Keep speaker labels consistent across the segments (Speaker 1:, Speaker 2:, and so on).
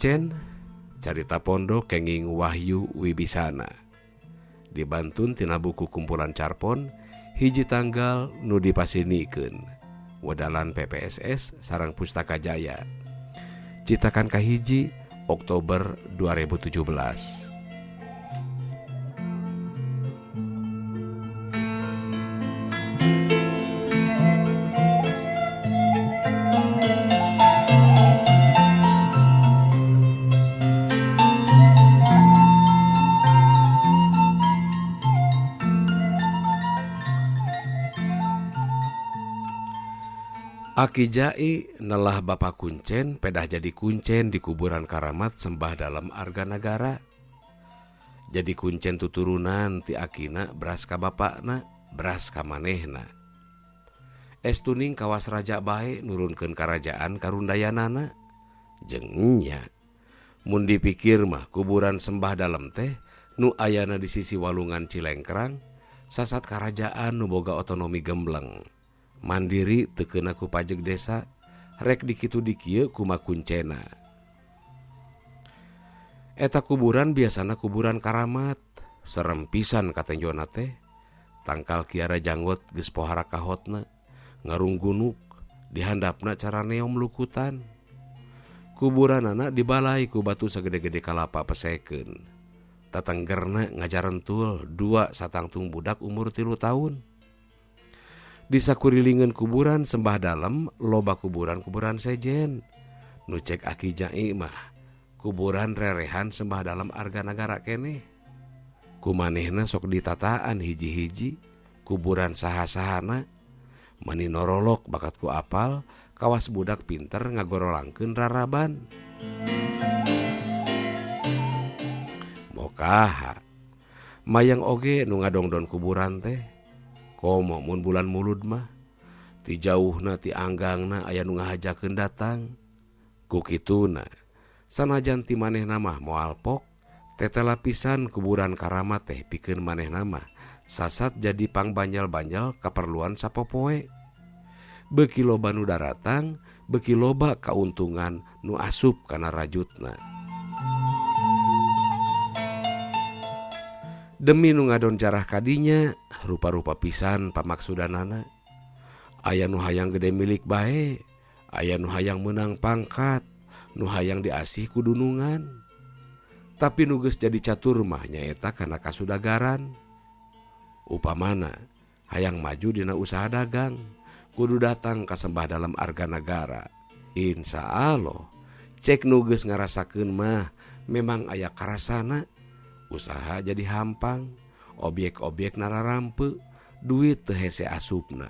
Speaker 1: Kuncen Carita Pondok kenging Wahyu Wibisana. Dibantun tina buku kumpulan carpon hiji tanggal nu dipasinikeun. Wedalan PPSS sareng Pustaka Jaya. Citakan kahiji Oktober 2017. Aki Jai nelah Bapa Kuncen pedah jadi kuncen di kuburan karamat sembah dalam arga nagara. Jadi kuncen tuturunan ti akina beras ka bapakna, beras ka manehna. Estuning kawas raja bae nurunkeun karajaan karundayanana. Jeung nya mun dipikir mah kuburan sembah dalem teh nu ayana di sisi walungan Cilengkrang, sasat karajaan nu boga otonomi gembleng. Mandiri teu keuna ku pajeg desa, rek dikitu dikieu kuma kuncena. Eta kuburan biasana kuburan karamat, serem pisan katenjona teh. Tangkal kiara janggot geus pohara kahotna, ngarunggunuk dihandapna cara neom lukutan. Kuburanana dibalai ku batu sagede-gede kalapa pesekeun. Tatenggerna ngajarentul dua satangtung budak umur 3 tahun. Di sakurilingan kuburan sembah dalem loba kuburan-kuburan sejen. Nu cek Aki Jai mah kuburan rerehan sembah dalem arga nagara keneh. Kumanehna sok ditataan hiji-hiji kuburan saha-sahana mani norolok bakat ku apal kawas budak pinter ngagorolangkeun raraban. Mokaha mayang oge nu ngadongdon kuburan teh. Komo mun bulan mulud mah ti jauhna ti anggangna aya nu ngahajakeun datang. Ku kituna sanajan ti manehna mah moal pok tetela pisan kuburan karamat teh pikeun manehna mah sasat jadi pangbanjal-banjal kaperluan sapopoe. Beuki loba nu daratang, beuki loba kauntungan nu asup kana rajutna. Demi nu ngadon jarah kadinya, rupa-rupa pisan pamaksudanana. Aya nu hayang gede milik bae, aya nu hayang meunang pangkat, nu hayang diasih ku dunungan. Tapi nu geus jadi catur mah nyaeta kana kasudagaran. Upamana hayang maju dina usaha dagang, kudu datang ka sembah dalam arga nagara. Insya Allah, cek nu geus ngarasakeun mah memang aya karasana. Usaha jadi hampang, objek-objek nararampe, duit teu hese asupna.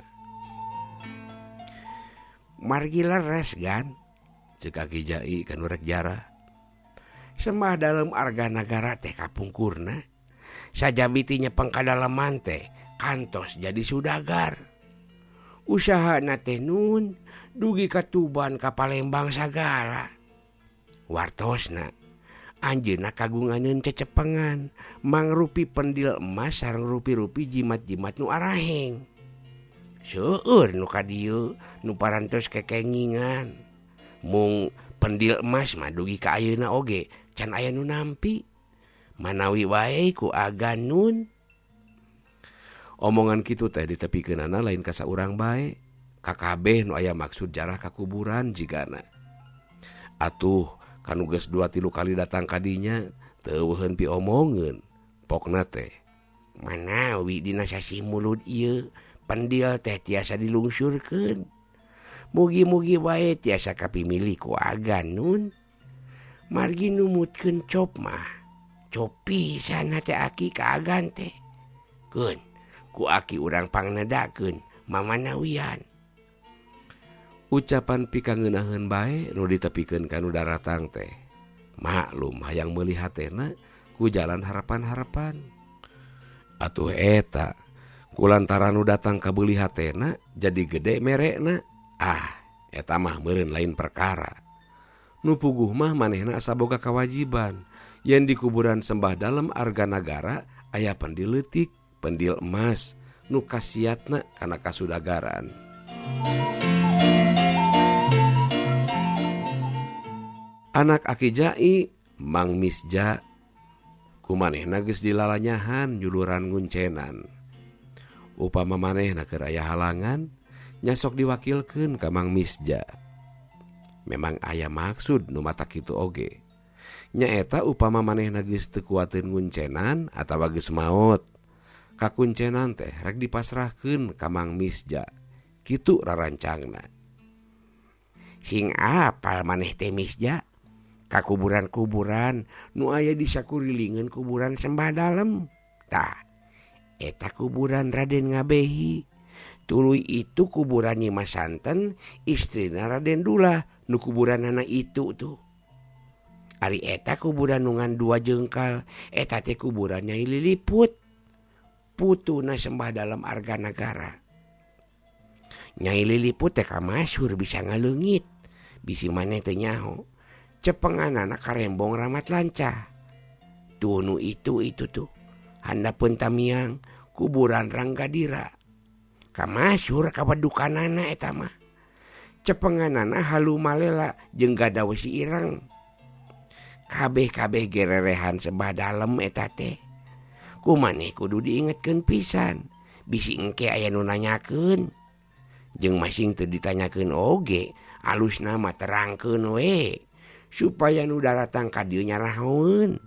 Speaker 2: Margi leres gan,
Speaker 1: ceuk Aki Jai ka nu rek jarah.
Speaker 2: Sembah dalem arga nagara teh kapungkurna, sajabi ti nyepeng ka daleman teh kantos jadi sudagar. Usahana teh nun dugi ka Tuban ka Palembang sagala. Wartosna anjeunna kagunganeun cecepengan mangrupi pendil emas sareng rupi-rupi jimat-jimat nu araheng. Seueur nu ka dieu nu parantos kekengingan. Mung pendil emas mah dugi ka ayeuna oge can aya nu nampi. Manawi wae ku agan nun.
Speaker 1: Omongan kitu teh ditepikeunana lain ka saurang bae. Kakabeh nu aya maksud jarah ka kuburan jigana. Atuh kanu geus 2-3 kali datang kadinya teu eueuheun piomongeun. Pokna teh
Speaker 2: manawi dina sasih mulud ieu pendil teh tiasa dilungsurkeun. Mugi-mugi wae tiasa kapimilih ku agan nun. Margi numutkeun cop mah cop pisan hate aki ka agan teh. Keun ku aki urang pangnedakeun mamanawian.
Speaker 1: Ucapan pikangeunaheun bae nu ditepikeun ka nu daratang teh. Maklum hayang meuli hatena ku jalan harapan-harapan. Atuh eta kulantaran nu datang ka beuli hatena jadi gede merekna. Ah, eta mah meureun lain perkara. Nu puguh mah manehna asa boga kawajiban yen di kuburan sembah dalem arga nagara aya pendil leutik, pendil emas nu kasiatna kana kasudagaran. Anak Aki Jai Mang Misja ku manehna geus dilalanyahan nyuluran nguncenan. Upama manehna keur aya halangan nya sok diwakilkeun ka Mang Misja. Memang aya maksud nu matak kitu oge. Nyaeta upama manehna geus teu kuateun nguncenan atawa geus maot. Kakuncenan teh rek dipasrahkeun ka Mang Misja. Kitu rarancangna.
Speaker 2: Sing apal maneh teh Misja ka kuburan-kuburan nu aya di sakurilingan kuburan Sembah Dalem. Tah, eta kuburan Raden Ngabehi. Tuluy itu kuburan Nyimas Santen, istrina Raden Dullah, nu kuburanana itu tuh. Ari eta kuburan nu ngan 2 jengkal, eta teh kuburan Nyai Liliput. Putuna Sembah Dalem Arga Nagara. Nyai Liliput teh kamasyhur bisa ngaleungit. Bisi maneh teu nyaho. Cepenganana karembong ramat lancah. Tuh nu itu tuh. Handapeun tamiang kuburan Ranggadira. Kamasyhur kawedukanana eta mah. Cepenganana halu malela jeung gada wesi ireng. Kabeh-kabeh gererehan Sembah Dalem eta teh. Ku maneh kudu diingetkeun pisan. Bisi engke aya nu nanyakeun. Jeung masing teu ditanyakeun oge, alusna mah terangkeun we. Supaya nu daratang ka dieu nyarahoeun.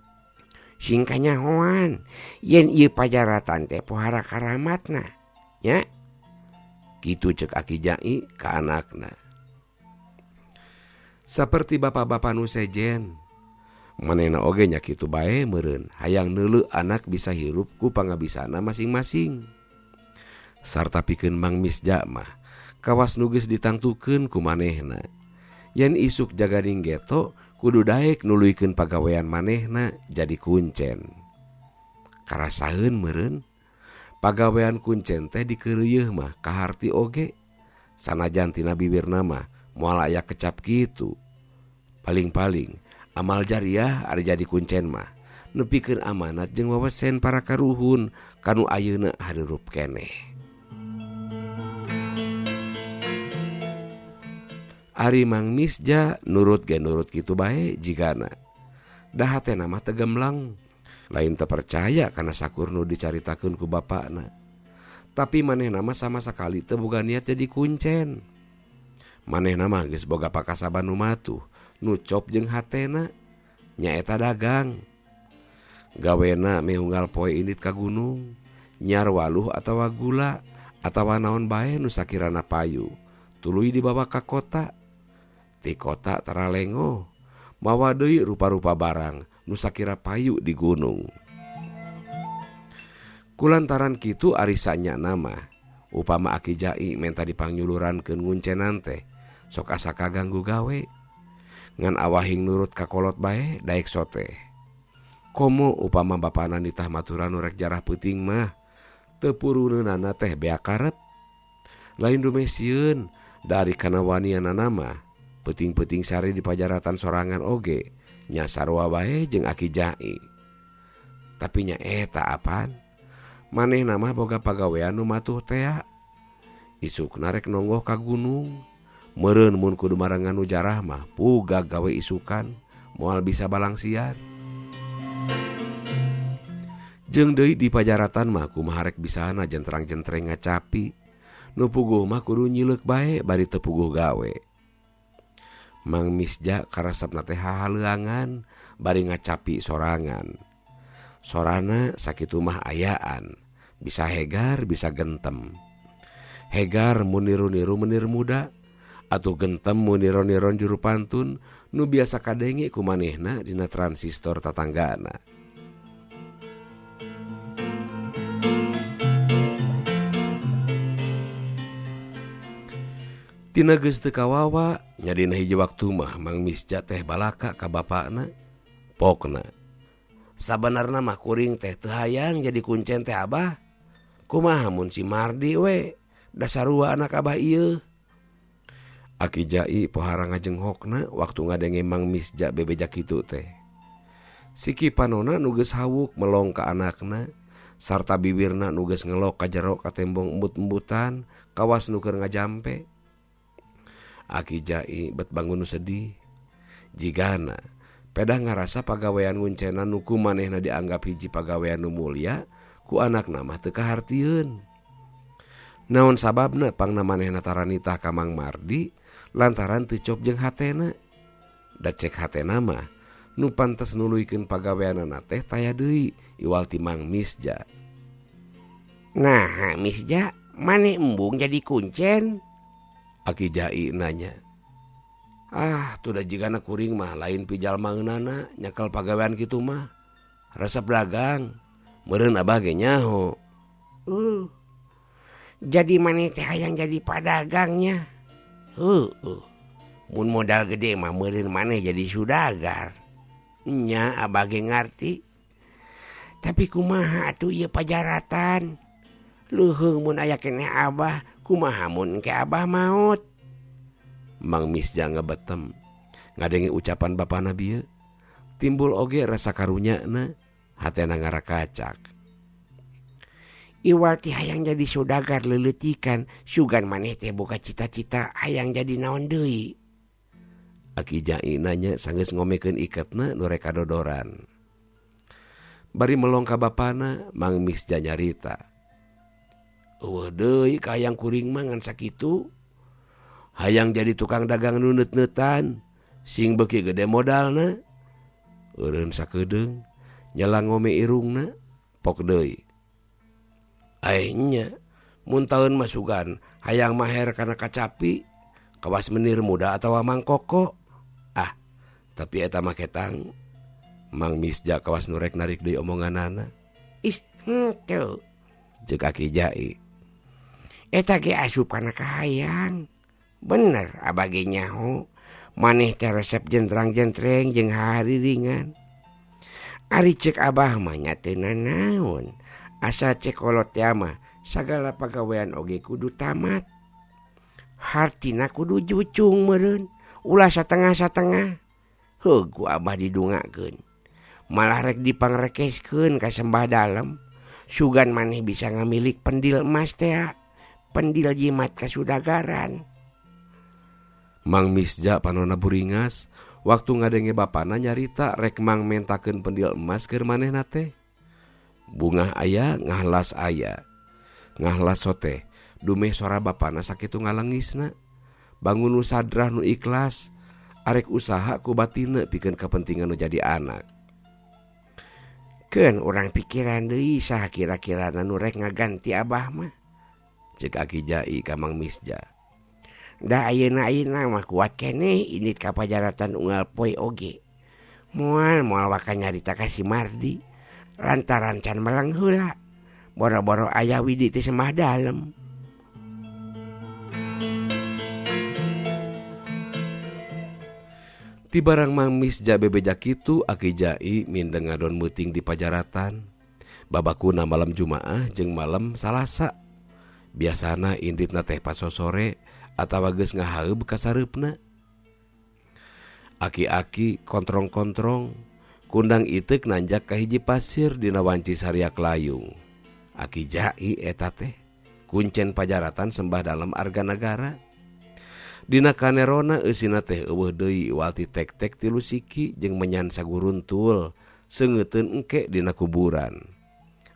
Speaker 2: Sing kanyahoan yen ieu pajaratan teh pohara karamatna, nya.
Speaker 1: Kitu cek Aki Jai ka anakna. Saperti bapak-bapak nu sejen, manehna oge nya kitu bae meureun hayang neuleu anak bisa hirup ku pangabisana masing-masing. Sarta pikeun Mang Misja mah kawas nu geus ditangtukeun ku manehna. Yen isuk jagading geto kudu daek nuluykeun pagawean manehna jadi kuncen. Karasaeun meureun pagawean kuncen teh dikeureuyeeh mah kaharti oge. Sanajan tina bibirna mah moal aya kecap kitu. Paling-paling amal jariah ari jadi kuncen mah nepikeun amanat jeung wawesen para karuhun kanu ayeuna hareurup keneh. Ari Mang Misja nurut ge nurut kitu bae jigana. Da hatena mah teu gemlang. Lain teu percaya kana sakur nu dicaritakeun ku bapakna. Tapi manehna mah sama sakali teu boga niat jadi kuncen. Manehna mah geus boga pakasaban nu matuh, nu cop jeung hatena, nyaeta dagang. Gawena meh unggal poe indit ka gunung, nyiar waluh atawa gula atawa naon bae nu sakirana payu, tuluy dibawa ka kota. Ti kota taralengo, mawa deui rupa-rupa barang nu sakira payu di gunung. Kulantaran kitu ari sanyana mah, upama Aki Jai menta dipangnyulurankeun nguncenan teh, sok asa kaganggu gawe. Ngan awahing nurut ka kolot bae daek sote. Komo upama bapana nitah maturan nu rek jarah peuting mah, teu puruneunana teh bea karep. Lain dumesieun dari kana wanianana mah, peuting-peuting sare di pajaratan sorangan oge nya sarua bae jeung Aki Jai. Tapi nya eta apan? Manehna mah boga pagawean nu matuh tea. Isukna rek nonggoh ka gunung. Meureun mun kudu marengan nu jarah mah pugag gawe isukan, moal bisa balangsiar. Jeung deui di pajaratan mah kumaha rek bisana jentrang-jentreng ngacapi. Nu puguh mah kudu nyileuk bae bari teu puguh gawe. Mang Misja karasepna teh hahaleuangan bari ngacapi sorangan. Sorana sakitu mah ayaan, bisa hegar bisa gentem. Hegar mun niru-niru menir muda atuh gentem mun niron-niron juru pantun nu biasa kadenge ku manehna dina transistor tatanggana. Tina geus teu kawawa nya dina hiji waktu mah Mang Misja teh balaka ka bapakna pokna.
Speaker 2: Sabanarna mah kuring teh teu hayang jadi kuncen teh abah. Kumaha mun si Mardi we, dasarua anak abah ieu.
Speaker 1: Aki Jai pohara ngajenghokna waktu ngadenge Mang Misja bebeja kitu teh. Siki panona nu geus hawuk melong ka anakna sarta bibirna nu geus ngelok ka jero ka tembong embut-embutan kawas nu keur ngajampe. Aki Jai bet bangun nu sedih. Jigana pedah ngarasa pagawean nguncenan nu ku manehna dianggap hiji pagawean nu mulya ku anakna mah teu kahartieun. Naon sababna pangna manehna tara nitah ka Mang Mardi lantaran teu cop jeung hatena. Da cek hatena mah nu pantes nuluykeun pagaweanana teh taya deui iwal ti Mang Misja.
Speaker 2: Nah, Misja, maneh embung jadi kuncen?
Speaker 1: Aki Jai nanya. Ah, tuh da jigana kuring mah lain pijalmaeunana nyekel pagawean kitu mah. Resep dagang. Meureun abah ge nyaho.
Speaker 2: Jadi maneh teh hayang jadi padagangnya. Heueuh. Mun modal gede mah meureun maneh jadi sudagar. Nya abah ge ngarti. Tapi kumaha atuh ieu pajaratan? Leuheung mun aya keneh abah, kumaha mun engke abah maot?
Speaker 1: Mang Misja ngebetem ngadenge ucapan bapana bieu. Timbul oge rasa karunyana, hatena ngarakacak.
Speaker 2: Iwal ti hayang jadi saudagar leuleutikan, sugan maneh teh boga cita-cita hayang jadi naon deui?
Speaker 1: Aki Jai nanya sanggeus ngomekeun iketna nu rek kadodoran. Bari melong ka bapana, Mang Misja nyarita.
Speaker 2: Eueuh deui kahayang kuring mah ngan sakitu. Hayang jadi tukang dagang nu neut-neutan, sing beuki gede modalna.
Speaker 1: Eureun sakedeung, nyela ngome irungna, pok deui.
Speaker 2: Aeh nya, mun taun mah sugan hayang maher kana kacapi, kawas menir muda atawa mangkoko. Ah, tapi eta mah ketang.
Speaker 1: Mang Misja kawas nu rek narik deui omonganana.
Speaker 2: Ih, henteu.
Speaker 1: Ceuk Aki Jai.
Speaker 2: Eta ge asup kana kahayang. Bener abah ge nyaho. Maneh teh resep jentrang-jentreng jeung hariringan. Ari ceuk abah mah nya teu nanaon. Asa cek kolot teh mah sagala pagawean oge kudu tamat. Hartina kudu jucung meureun, ulah satengah-satengah. Heuh ku abah didungakeun. Malah rek dipangrekeskeun ka sembah dalem. Sugan maneh bisa ngamilik pendil emas teh, pendil jimat kasudagaran.
Speaker 1: Mang Misja panona buringas waktu ngadenge bapana nyarita rek mang mentakeun pendil emas keur manehna teh. Bungah aya ngahlas aya. Ngahlas sote dumeh sora bapana sakitu ngalengisna. Bangun nu sadrah nu ikhlas arek usaha ku batinna pikeun kepentingan nu jadi anak.
Speaker 2: Keun urang pikiran deui saha kira-kirana nu rek ngaganti abah mah.
Speaker 1: Ceuk Aki Jai ka Mang Misja.
Speaker 2: Da ayeuna-ayeuna mah kuat keneh indit ka pajaratan unggal poe oge. Moal moal waka nyarita ka si Mardi lantaran can meleng heula. Boro-boro aya Widi teh sembah dalem.
Speaker 1: Ti barang Mang Misja bebeja kitu Aki Jai mindeng ngadon meuting di pajaratan. Babakuna malam Jumaah jeung malam Salasa. Biasana inditna teh pasosore atawa geus ngahaeub ka sareupna. Aki-aki kontrong-kontrong kundang iteuk nanjak ka hiji pasir dina wanci sariak layung. Aki Jai eta teh kuncen pajaratan sembah dalem arga nagara. Dina kanerona eusina teh eueuh deui iwal ti tek-tek tilu siki jeung menyan saguruntul seungeuteun engke dina kuburan.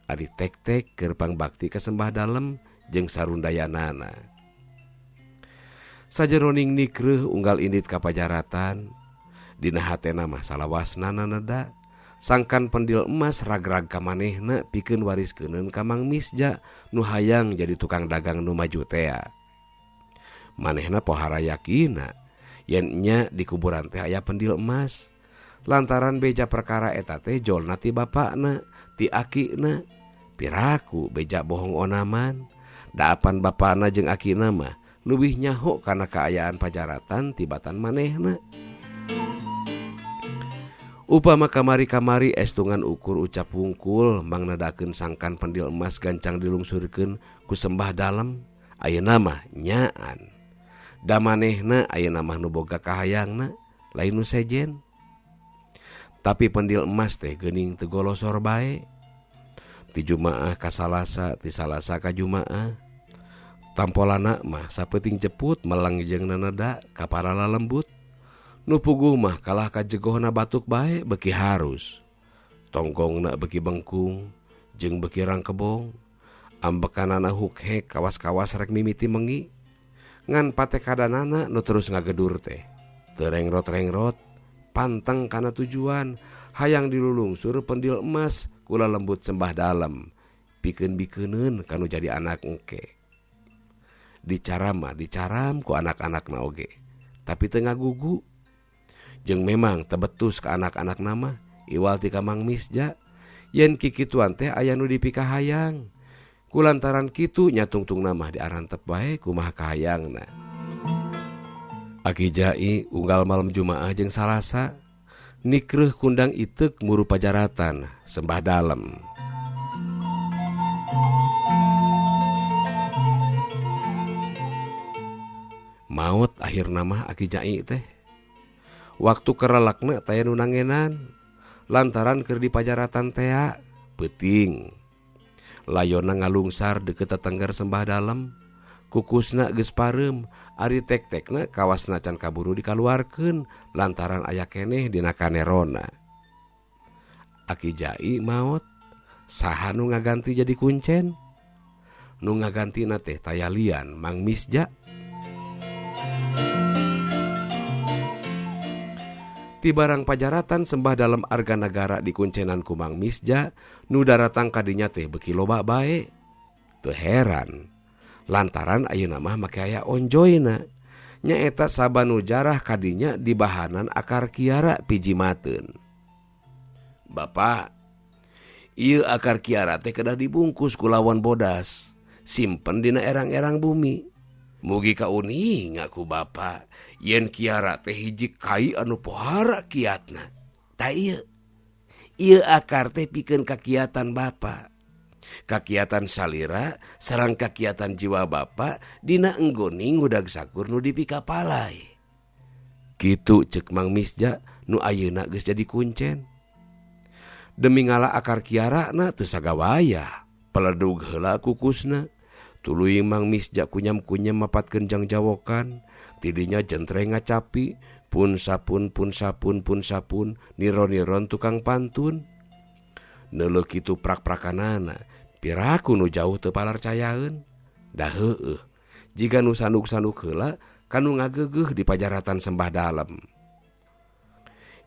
Speaker 1: Ari tek-tek keur pangbakti ka sembah dalem jeung sarundayanana. Sajeroning nikreuh unggal indit ka pajaratan, dina hatena mah salawasna naneda, sangkan pendil emas ragrag ka manehna pikeun wariskeuneun ka Mang Misja nu hayang jadi tukang dagang nu maju tea. Manehna pohara yakina yen nya di kuburan teh aya pendil emas. Lantaran beja perkara eta teh jolna ti bapakna, ti akina. Piraku beja bohong onaman. Daapan bapakna jeung akina mah leuwih nyaho kana kaayaan pajaratan tibatan manehna. Upama kamari-kamari estungan ukur ucap wungkul mangnadakeun sangkan pendil emas gancang dilungsurkeun ku sembah dalem, ayeuna mah nyaan. Da manehna ayeuna mah nu boga kahayangna lain nu sejen. Tapi pendil emas teh geuning teu golosor bae. Ti Jumaah ka Salasa, ti Salasa ka Jumaah. Tampolana mah sapeuting jeput melang jeung naneda ka parala lembut. Nu puguh mah kalah kajegohna batuk bae beuki harus. Tonggongna beuki bengkung jeung beuki rangkebong. Ambekanana hukhek kawas-kawas rek mimiti mengi. Ngan patekadanana nu terus ngagedur teh. Teu rengrot-rengrot, panteng kana tujuan, hayang dilulungsur pendil emas ku lelembut sembah dalem. Pikeun-bikeuneun kanu jadi anak engke. Dicaram mah dicaram ku anak-anakna oge, tapi teu ngagugu. Jeung memang tebetus ka anak-anakna mah iwal ti ka Mang Misja yen kikituan teh aya nu dipikahayang. Kulantaran kitu nya tungtungna mah diarantep bae kumaha kahayangna. Aki Jai unggal malam Jumaah jeung Salasa nikreuh kundang iteuk muru pajaratan sembah dalem. Maot akhirna mah Aki Jai teh. Waktu kerelakna taya nu nangenan lantaran keur di pajaratan tea peuting. Layona ngalungsar deukeut tetengger sembah dalem. Kukusna geus pareum, ari tek-tekna kawasna can kaburu dikaluarkeun lantaran aya keneh dina kanerona. Aki Jai maot, saha nu ngaganti jadi kuncen? Nu ngagantina teh taya lian Mang Misja. Ti barang pajaratan sembah dalem arga nagara dikuncenan ku Mang Misja, nu daratang kadinya teh beuki loba bae. Teu heran, lantaran ayeuna mah make aya onjoyna. Nyaeta saban nu jarah kadinya dibahanan akar kiara pijimateun. Bapak, ieu akar kiara teh kedah dibungkus ku lawan bodas, simpen dina erang-erang bumi. Mugi kauninga ku bapa yen kiara teh hiji kai anu pohara kiatna. Ta ieu, ieu akar teh pikeun kakiatan bapa. Kakiatan salira sareng kakiatan jiwa bapa dina enggoning ngudag sakur nu dipikapalai. Kitu ceuk Mang Misja nu ayeuna geus jadi kuncen. Demi ngala akar kiarana teu sagawayah, peledug heula kukusna. Tuluy Mang Misja kunyam-kunyam mapatkeun jangjawokan, tidinya jentreng ngacapi, pun sapun pun sapun pun sapun, niron-niron tukang pantun. Neuleuh kitu prak-prakanana, piraku nu jauh teu palarcayaeun. Da heueuh, jiga nu sanduk-sanduk heula kanu ngageugeuh di pajaratan sembah dalem.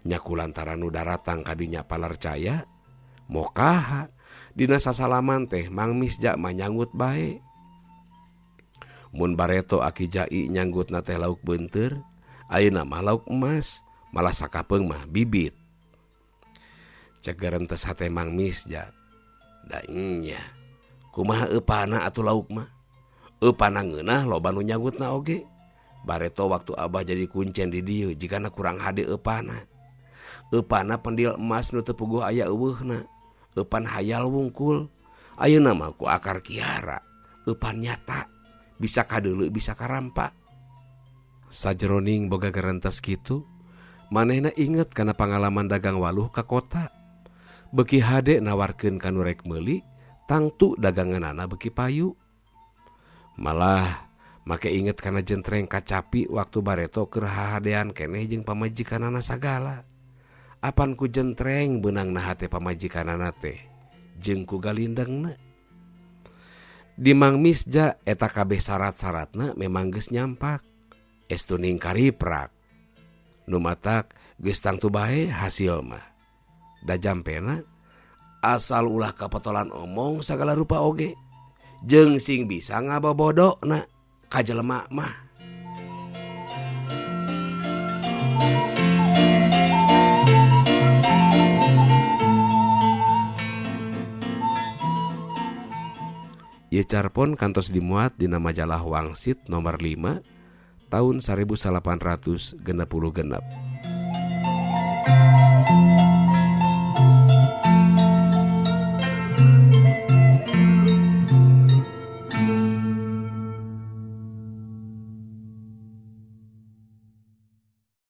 Speaker 1: Nya kulantaran nu daratang kadinya palarcaya, mokaha dina sasalaman teh Mang Misja manyanggut bae. Mun bareto Aki Jai nyanggutna teh lauk beunteur, ayeuna mah lauk emas, malah sakapeung mah bibit. Cek gerentes hate Mang Misja. Da nya, kumaha eupana atuh lauk mah? Eupana ngeunah loba nu nyanggutna oge. Bareto waktu abah jadi kuncen di dieu jigana kurang hade eupana. Eupana pendil emas nu teu puguh aya eueuhna. Eupan hayal wungkul. Ayeuna mah ku akar kiara, eupan nyata. Bisa kadeuleu bisa karampa. Sajroning boga gerentes kitu, manehna inget kana pangalaman dagang waluh ka kota. Beuki hade nawarkeun ka nu rek meuli, tangtu daganganana beuki payu. Malah make inget kana jentreng kacapi waktu bareto keur hahadean keneh jeung pamajikanana sagala. Apan ku jentreng beunangna hate pamajikanana teh jeung ku galindengna. Di Mang Misja eta kabeh syarat-syaratna memang geus nyampak. Estuning kariprak. Nu matak geus tangtu bae hasil mah. Da jampena asal ulah kapotolan omong sagala rupa oge. Jeung sing bisa ngabobodona ka jelema mah. Ieu carpon kantos dimuat dina majalah Wangsit nomor 5 tahun 1866.